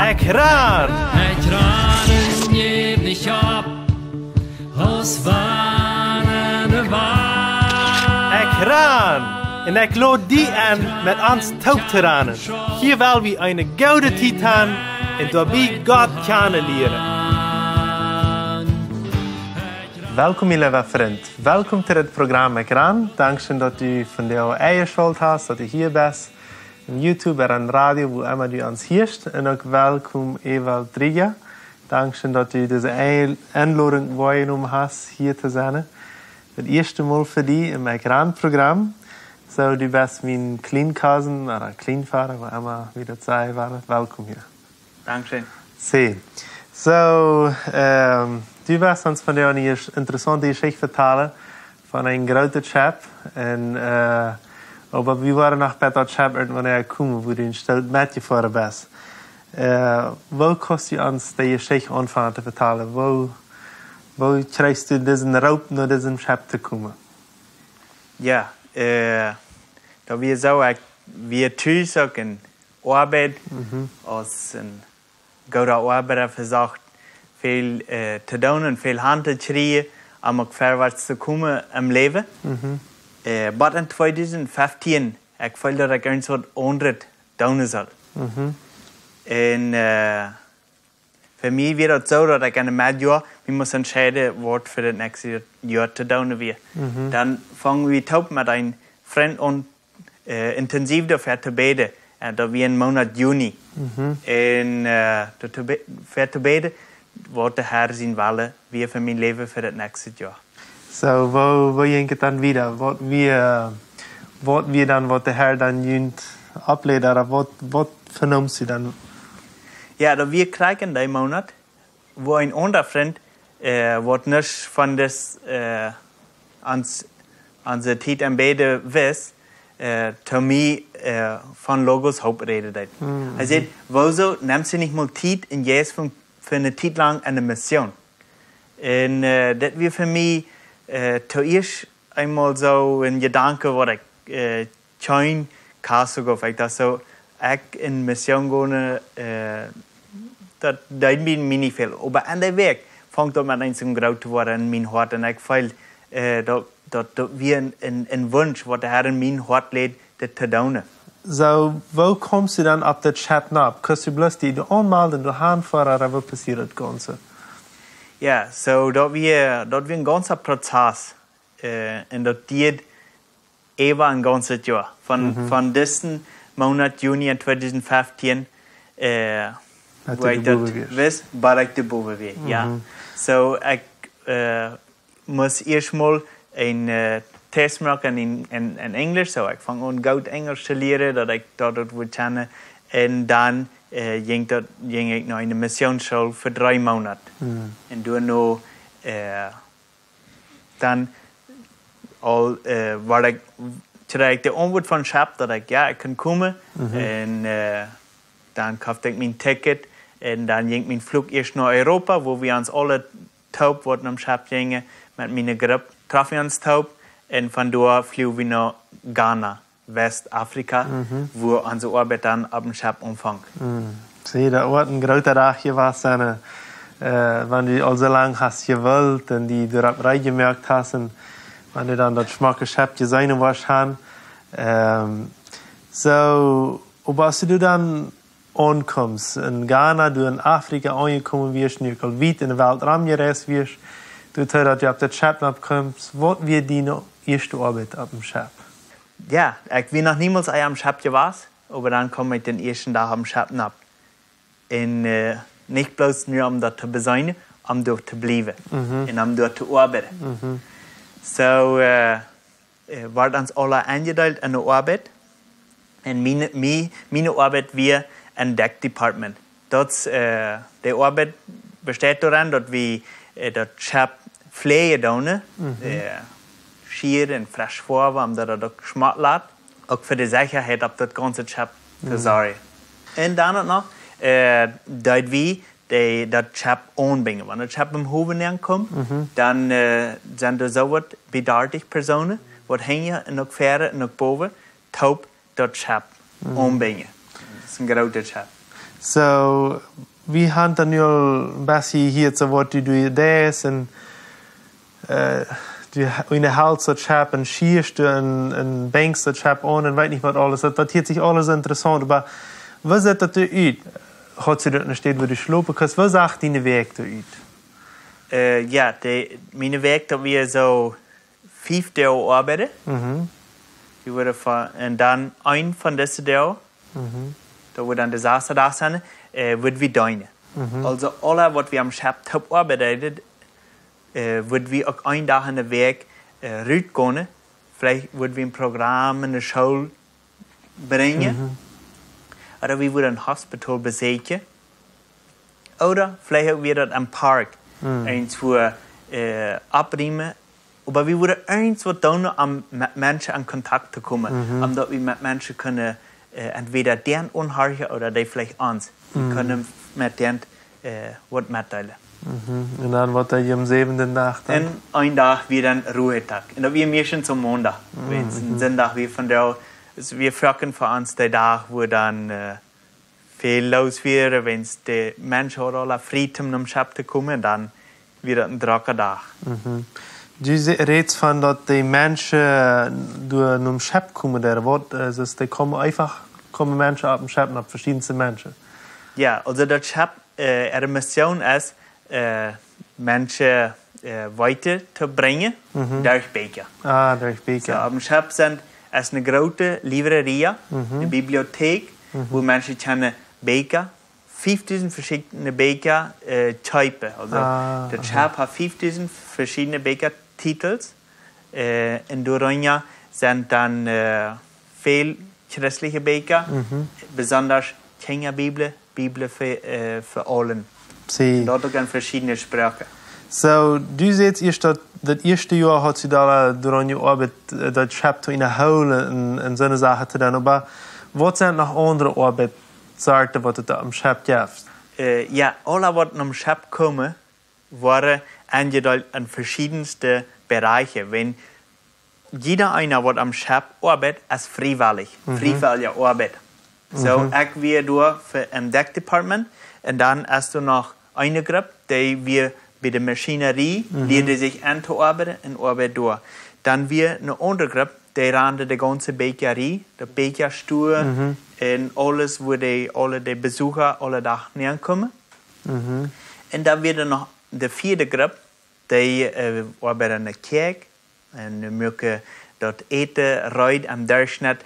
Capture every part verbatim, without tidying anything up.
Ekj ran! Ekj ran un jäw nich opp, aus wan de Wal. Ekj ran! Un ekj lod die enn, met ons toop to ranen. Hia well wie eene goode Tiet han un doabie Gott kjanen lieren. Welkom, mien leewa Frint. Welkom to dit Program Ekj ran. Dankscheen, daut du vondoag enjeschalt hast, daut du hia best. Em YouTube ooda em Radio, wua emma du ons hieescht. Un uk welkom, Ewald Drieger. Dankscheen, daut du dise Ein-, Enlodunk aunjenomen hast, hia to sennen. Daut ieeschte Mol fa die em Ekj ran Program. Soo, du best mien Kjliencousin ooda Kjlienvoda, woo emma wie daut sajen wellen. Welkom hia. Dankscheen. Soo, soo, ehm, du woascht ons vondoag eene interessante Jeschicht vetalen von een grootet Schepp. Un, eh, oba wie woaren noch bie daut Schepp irjentwanea komen, wua du een Stoot metjefoaren best. Eh, woo kaust du ons dee Jeschicht aunfangen to vetalen? Woo, woo kjrieechst du disen Roop, no disen Schepp to komen? Jo, eh, daut wia soo, ekj wia tus uk un oabeid Mhm. aus een gooda Oabeida, vesocht väl, eh, to doonen un väl han to kjrieen, om uk verwoats to komen em Läwen. Mhm. Eh, oba en tweedusent feftieen, ekj feeld daut ekj irjent waut aundret doonen sull. Mhm. Un, eh, fa mie wia daut soo, daut ekj aun daut Meddjoa mie must entscheiden, waut fa daut näakjste Joa to doonen wia. Mhm. Dan fung wie toop met een Frint aun, eh, intensiv doafäa to bäden. Eh, daut wia em Moonat Juni. Mhm. Un, eh, doa to bä-, fäa to bäden, waut de Herr sien Wellen wia fa mien Läwen fa daut näakjste Joa. Soo, woo, woo jinkj et dan wieda? Waut wia, waut wia dan, waut de Herr dan junt oppläd, ooda waut, waut venoomst du dan? Jo, daut wia krakjt en dee Moonat, wua een aundra Frint, eh, waut nuscht von dis, eh, ons, onse Tiet aum Bäden wist, eh, to mie, eh, von Logos Hope räden deed. Mm, Hee säd, mhm. Wuarom nemst du nich mol Tiet un jeist fa, fa eene Tiet lang aun de Mission? Un, eh, daut wia fa mie, eh, toieescht eemol soo een Jedanke, waut ekj, eh, kjeen Kaso jeef. Ekj docht soo, ekj en Mission gonen, eh, daut deed mie, mie nich väl. Oba aun de Wäakj funk daut met eemol soo groot to woaren en mien Hoat. Un ekj feeld, eh, daut, daut, daut wia een, een, een Wunsch, waut de Herr en mien Hoat läd, dit to doonen. Soo, woo kjemst du dan opp daut Schepp nopp? Kust du bloos die aunmelden un doahan foaren, ooda woo passieed daut Gaunze? Jo, soo, daut wia, daut wia een gaunza Prozess. Eh, un daut dieed äwa een gaunzet Joa. Von, Mhm. von disen Moonat Juni en tweedusent feftieen, eh, Bat wua du ekj daut bowen wieescht. wist, bat ekj doa bowen wia, jo. Mhm. Soo, ekj, eh, must ieescht mol een, eh, Test moaken en, en, en Enjlisch, soo ekj fung aun goot Enjlisch to lieren, daut ekj daut, daut wudd kjennen. Un dan, eh, jinkj daut, jinkj ekj no eene Missionsschool fa dree Moonat. Mhm. Un doano, eh, dan aul, eh, wort ekj, kjrieech ekj de Auntwuat vom Schepp, daut ekj, jo, ekj kunn komen. Mhm. Un, eh, dan koft ekj mien Ticket. Un dan jinkj mien Fluch ieescht no Europa, wua wie ons aule toop, waut nom Schepp jinjen, met miene Grupp, troffen wie ons toop. Un von doa fluagen wie no Ghana, Westafrika, Mhm. wua onse Oabeit dan opp daut Schepp aunfunk. Mhm. See, daut woat een groota Dach jewast sennen, eh, wan du aul soo lang hast jewult un die doaropp reed jemoakt hast un wan du dan daut schmocke Schepp jeseenen woascht haben. Ehm, soo, oba aus du dan aunkumst en Ghana, du en Afrika aunjekomen wieescht, nu uk aul wiet en de Welt romjereist wieescht, du, daut du opp daut Schepp nopp kjemst, waut wia diene ieeschte Oabeit opp daut Schepp? Jo, ekj wia noch niemols ea opp daut Schepp jewast, oba dan kjeem ekj dän ieeschten Dach opp daut Schepp nopp. Un, eh, nich bloos mau om daut to beseenen, om doa to bliewen Mhm. un om doa to oabeiden. Mhm. Soo, eh, eh, wort ons aula enjedeelt en de Oabeit. Un miene, mie-, miene Oabeit wia en Deck Department. Daut, eh, de Oabeit besteit doaraun, daut wie, eh, daut Schepp fläajen doonen, Mhm. eh, schieren un fresch foawen, om daut daut uk schmock lat, uk fa de Sechaheit opp daut gaunze Schepp to Mhm. sorjen. Un dan uk noch, eh, daut wie de, daut Schepp aunbinjen. Wan daut Schepp em Howen aunkomen, Mhm. dan, eh, sent doa soo waut bie dartich Persoonen, waut hinjen un uk väaren un uk bowen, toop daut Schepp Mhm. aunbinjen. Daut es een grootet Schepp. So, wie haben dan nu aul een bät hia, so waut du, du deist un äh, du ha-, wan du halst daut Schepp un schieescht du un, un bengst daut Schepp aun un weet nich waut aules. Daut, daut hieet sikj aules interessaunt, oba woo sitt daut doa ut? Hast du doa eene Städ, wua du schlopen kaust? Woo sajcht diene Wäakj doa ut? Äh, jo, de, miene Wäakj, daut wia soo fief Doag oabeiden. Mhm. Dee wudden von, un dan een von dise Doag, Mhm. daut wia dan de sasde Dach sennen, äh, wudd wie deenen. Mhm. Aulsoo, aules waut wie aum Schepp toop oabeiden, äh, wudd wie uk een Dach enne Wäakj, äh, rutgonen. Veleicht wudd wie een Programm enne School brinjen. Mhm. Ooda wie wudden een Hospital besieekjen. Ooda veleicht uk wia daut een Park. Mhm. Irjentwua, äh, opriemen. Oba wie wudden irjentwaut doonen, om met Menschen en Kontakt to komen. Mhm. Om daut wie met Menschen kunnen, äh, entweder dän aunhorchen ooda dee veleicht ons. Wie Mhm. kunnen met dän äh, waut metdeelen. Mhm. Un dan waut deed jie aum säwenden Dach dan? Un een Dach wia dan Ruhetag. Un daut wia meistens aum Mondach. Mhm. Wiels een Sindach wia von doa, es wia foaken fa ons de Dach, wua dan, äh, väl loos wia, wiels de Menschen hauden aula frie om nom Schepp to komen, dan wia daut een drocka Dach. Mhm. Du se-, rätst von daut de Menschen doa nom Schepp komen, dee waut, äh, es, dee komen eefach, komen Menschen opp een Schepp, opp veschiedenste Menschen. Jo, aulsoo daut Schepp äh, äare Mission es, äh, Menschen, äh, wieda to brinjen Mhm. derch Bieekja. Ah, derch Bieekja. Soo, opp een Schepp sent, es eene groote Libreria, Mhm. eene Bibliothek, Mhm. wua Menschen kjennen Bieekja, fiefdusent veschiedne Bieekja, äh, kjeepen. Aulsoo, Ah, daut aha. Schepp haft fiefdusent veschiedne Bieekjatitels, äh, un doarenn sent dan, äh, väl christelje Bieekja, Mhm. besonda Kjinjabibel, Bibel fa, äh, fa aule. Sie. Daut uk en veschiedne Sproaken. Soo, du sätst ieescht daut, daut ieeschte Joa hast du doa doaraun jeoabeit, äh, daut Schepp to ennhoolen un, un soone Sachen to doonen. Oba waut sent noch aundre Oabeitsoaten, waut et doa aum Schepp jeft? Äh, jo, aule waut aum Schepp komen, woaren enjedeelt en veschiedenste Bereiche. Wan jieda eena waut aum Schepp oabeit, es friewellich, Mhm. friewellje Oabeit. Soo, Mhm. ekj wia doa fa, em Deck Department un dan es doa noch eene Grupp, dee wia bie de Maschinerie, Mhm. lieed sikj aun to oabeiden un oabeit doa. Dan wia eene aundre Grupp, dee rand de gaunze Bieekjarie, de Bieekjastua Mhm. un aules, wua dee, aule de Besucha aule Dach nenkomen. Mhm. Un dan wia doa noch de vieede Grupp, dee, äh, oabeiden enne Kjäakj un muaken daut Äten reed. Em Derchschnitt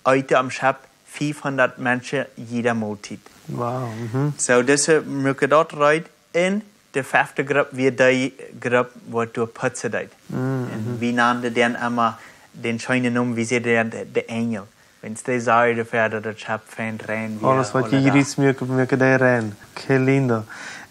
eeten aum Schepp fiefhundat Menschen jieda Moltiet. Wow, mhm. Soo, dise muaken daut reed. Un de fefte Grupp wia dee Grupp, waut doa putzen deed. Mm, Un mhm. wie nanden dän emma dän scheenen Nomen, wie säden dän de, de Enjel. Wiels dee sorjden doafäa, daut daut Schepp fein rein wia, Aules waut aule Dach. Jie muaken, muaken dee rein. Qué lindo.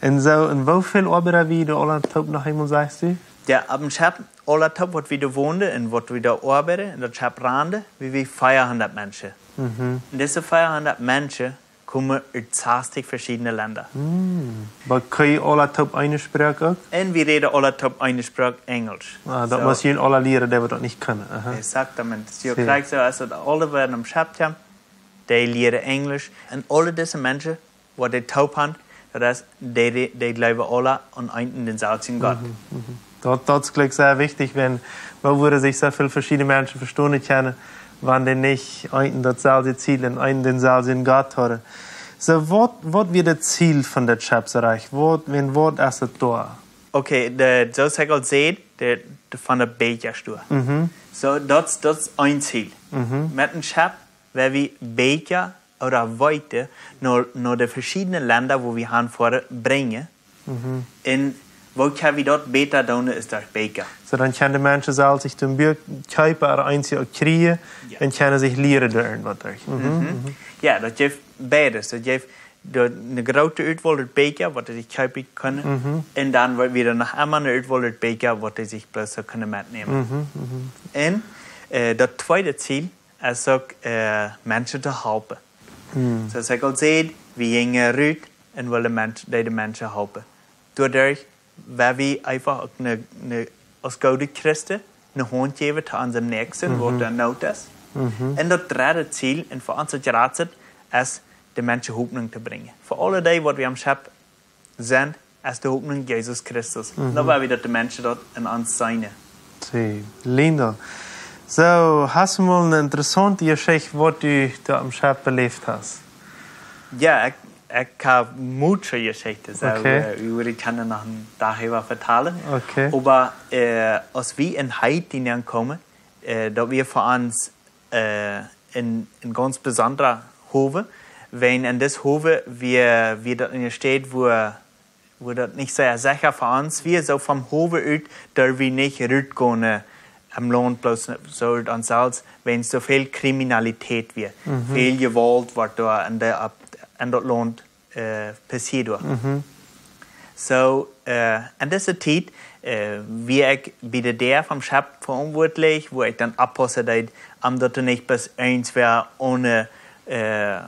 Un soo, un woo väl Oabeida wieren doa aula toop noch eemol, sajchst du? Jo, opp een Schepp, aula toop, waut wie doa wonden un waut wie doa oabeiden, un daut Schepp randen, wie, wie veahundat Menschen. Mhm. Un dise veahundat Menschen komen ut sastich veschiedne Lenda. Mm. Oba kjenn jie aula toop eene Sproak uk? Un wie räden aula toop eene Sproak, Enjelsch. Ah, daut Soo. Mott jie aula lieren, dee waut daut nich kjennen. Aha. Exactamente. Soo, Soo. Krakjt soo aus daut aule, waut aum Schepp kjemt, dee lieren Enjelsch. Un aule dise Menschen, waut dee toop haben, daut es, dee, dee, dee jleewen aula aun eenen un dänselwjen Gott. Mhm, mhm. Daut, daut es jlikj sea wichtich, wan, woo wudden sikj soo väl veschiedne Menschen vestonen kjennen, wan dee nich eent daut selwje Ziel un eent dänselwjen Gott hauden. Soo, waut, waut wia daut Ziel von daut Schepp, saj ekj? Waut, wan, waut es daut doa? Okay, de, soo aus ekj aul säd, de, de, von de Bieekjastua. Mhm. Soo, daut, daut es een Ziel. Mhm. Met een Schepp, wua wie Bieekja ooda Weeten no, no de veschiedne Lenda, wua wie hanfoaren, brinjen. Mhm. Un woo kjenn wie daut bäta doonen aus derch Bieekja? Soo, dan kjennen de Menschen selfst sikj een Buak kjeepen ooda eent uk kjrieen Jo. un kjennen sikj lieren doaderch. Mhm, Mhm. mhm. Jo, daut jeft beides. Daut jeft de, eene groote Utwoll aun Bieekja, waut see sikj kjeepen kjennen. Mhm. Un dan woat wada noch emma eene Utwoll aun Bieekja, waut see sikj bloos soo kjennen metnämen. Mhm, mhm. Un, äh, daut tweede Ziel es uk, äh, Menschen to halpen. Hm. Soo aus ekj aul säd, wie jinjen rut un wullen Mensch-, dee de Menschen halpen. Doaderch, wua wie eefach uk eene, eene, aus goode Christen eene Haunt jäwen to onsen Näakjsten, waut Mhm. doa en Noot es. Mhm. Un daut dredde Ziel, un fa ons daut jratste, es de Menschen Hopninj to brinjen. Fa aule dee, waut wie aum Schepp sent, es de Hopninj Jesus Christus. Mhm. Dan woa wie daut de Menschen daut en ons seenen. Sí, lindo. Soo, hast du mol eene interessante Jeschicht, waut du doa aum Schepp beläft hast? Jo, ekj, ekj hab mucha Jeschichten. Soo, okay. Äh, wie wudden kjennen noch een Dach äwa vetalen. Okay. Oba, äh, aus wie en Haiti aunkamen, äh, daut wia fa ons äh, een, een gaunz besondra Howe, wiels en dis Howe wia, wia daut eene Städ, wua, wua daut nich sea secha fa ons wia, soo vom Howe ut, doa wie nich rutgonen, äh, em Launt bloos soo ons selfst, wiels soo väl Kriminalität wia, mhm, väl Jewault wort doa en de, opp, en daut Launt äh, passieet doa. Mhm. Soo, äh, en dise Tiet, äh, wia ekj bie de Däa vom Schepp veauntwuatlich, wua ekj dan oppaussen deed, om daut doa nich bloos eent wia onen, äh,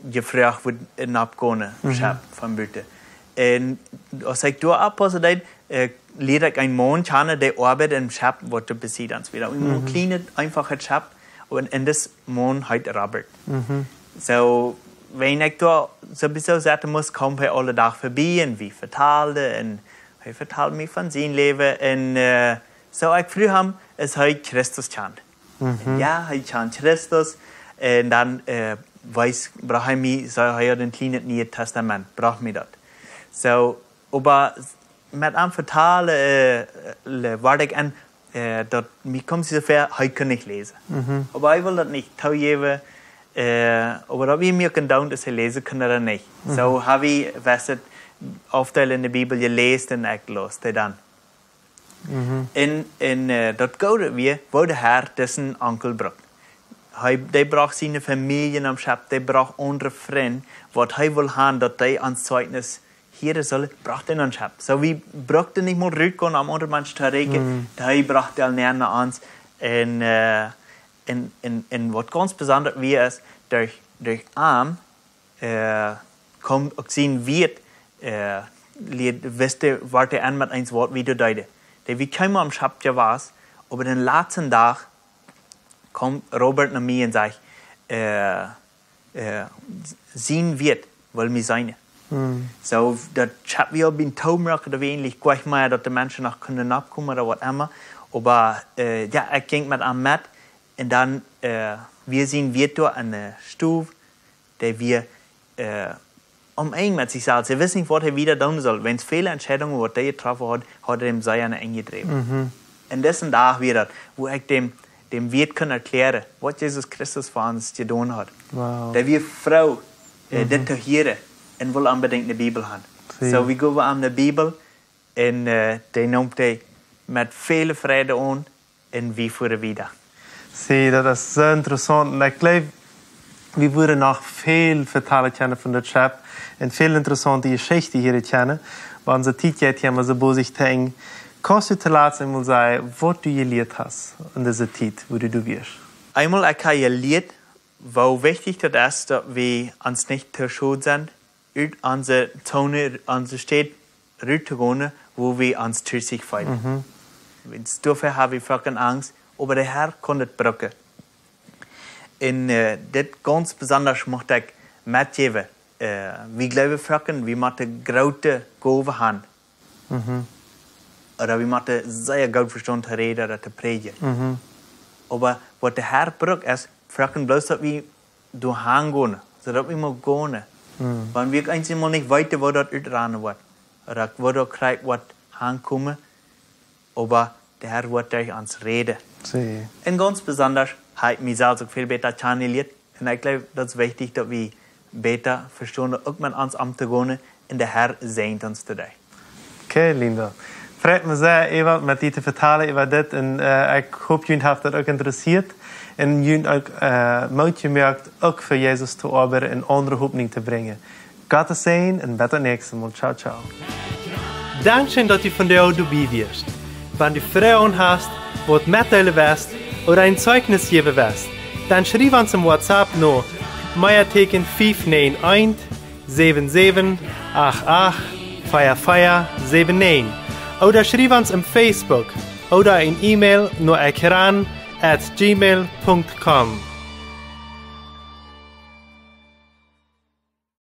jefroacht wudd noppgonen, mhm, Schepp von buten. Un aus ekj doa oppaussen deed, äh, lieed ekj eenen Maun kjanen, dee oabeid em Schepp, waut doa passieet ons wia. Een, mhm, kjlienet, eefachet Schepp, un, un dis Maun heet Robert. Mhm. Soo, wan ekj doa sowieso sitten must, kjeem hee aule Dach verbie un wie vetalden un hee vetald mie von sien Läwen un, äh, soo ekj fruach am, aus hee Christus kjant. Mhm. Jo, hee kjant Christus. Un dan, äh, wees, brocht hee mie, soo hee haud een kjlienet Nieet Tastament, brocht mie daut. Soo, oba met am vetalen, äh, le-, wort ekj en, äh, daut mie kjemt soo väa, hee kunn nich läsen. Mhm. Oba hee wull daut nich toojäwen, äh, oba daut wia mie uk en Doont, daut hee läsen kunn ooda nich. Mhm. Soo hab ekj, waut et, Aufdeel en de Bibel jeläst un ekj laus dee dan. Mhm. Un, un, äh, daut Goode wia, woo de Herr disen Onkel brukt. Hee, dee brocht siene Famielje aum Schepp, dee brocht aundre Frind, waut hee wull han, daut dee ons Zeichnis hieren sullen, brocht dee aum Schepp. Soo, wie bruckten nich mol rutgonen, om aundre Menschen to räakjen, mhm, dee brocht dee aul näa no ons. Un, äh, un, un, un waut gaunz besonda wia es, derch, derch am, äh, kjeem uk sien Wieet, äh, lieed, wist hee, wort hee en met eent, waut wie doa deeden. Dee, wie kjeemen aum Schepp jewast, oba dän latsten Dach kjeem Robert no mie un säd, äh, äh, sien Wieet well mie seenen. Hm. Soo, daut Schepp wia biem Toomrock, daut wia eejentlich goanich mea, daut de Menschen noch kunnen oppkomen ooda waut emma. Oba, äh, jo, ekj jinkj met am met. Un dan, äh, wia sien Wieet doa en de Stow, dee wia, äh, omenj met sikj selfst. Hee wist nich, waut hee wieda doonen sull. Wiels väle Entscheidungen, waut hee jetroffen haud, hauden am sea no enj jedräwen. Mhm. Un disen Dach wia daut, wua ekj däm, däm Wieet kunn erkjläaren, waut Jesus Christus fa ons jedonen haud. Wow. Dee wia froo, äh, mhm, dit to hieren un wull onbedinjt de Bibel han. Sí. Soo, wie jeewen am de Bibel un, äh, dee neem dee met väl Freid aun un wie fuaren wieda. Sí, daut es soo interessaunt. Un ekj jleew, wie wudden noch väl vetalen kjennen von daut Schepp un väl interessante Jeschichten hieren kjennen. Oba onse Tiet jeit hia mau soo bosich to Enj. Kaust du toolatst eemol sajen, waut du jelieet hast en dise Tiet, wua du doa wieescht? Eemol, ekj hab jelieet, woo wichtich daut es, daut wie ons nich to schod sent, ut onse Zone, onse Städ ruttogonen, wua wie ons trigj feelen. Mhm. Wiels doafäa hab wie foaken Angst, oba de Herr kaun daut brucken. Un, äh, dit gaunz besonda mucht ekj metjäwen, äh, wie jleewen foaken, wie motten groote Gowen han. Mhm. Ooda wie motten sea goot vestonen to räden ooda to prädjen. Mhm. Oba waut de Herr brukt es, foaken bloos daut wie doa han gonen, soo daut wie mau gonen. Hm. Wan wie uk eemol nich weeten, woo daut utranen woat, ooda woo daut krakjt woat hankomen, oba de Herr woat derch ons räden. Sí. Un gaunz besonda hab ekj mie selfst uk väl bäta kjanen jelieet. Un ekj jleew, daut es wichtich, daut wie bäta vestonen, uk met ons omtogonen, un de Herr säajent ons doabie. Okay, Linda. Freit mie sea, Ewald, met die to vetalen äwa dit. Un, äh, ekj hop, junt haft daut uk interessieet. Un junt uk, äh, Moot jemoakt, uk fa Jesus to oabeiden un aundre Hopninj to brinjen. Gottes Säajen un bat daut näakjste Mol. Ciao, ciao. Dankscheen, daut du vondoag doabie wieescht. Wan du Froagen hast, waut metdeelen west ooda een Zeichnis jäwen west, dan schriew ons em WhatsApp no Meateeken fief näajen eent, säwen säwen acht acht, vea vea säwen näajen. Ooda schriew ons em Facebook ooda een E-Mail no ekran at gmail punkt com.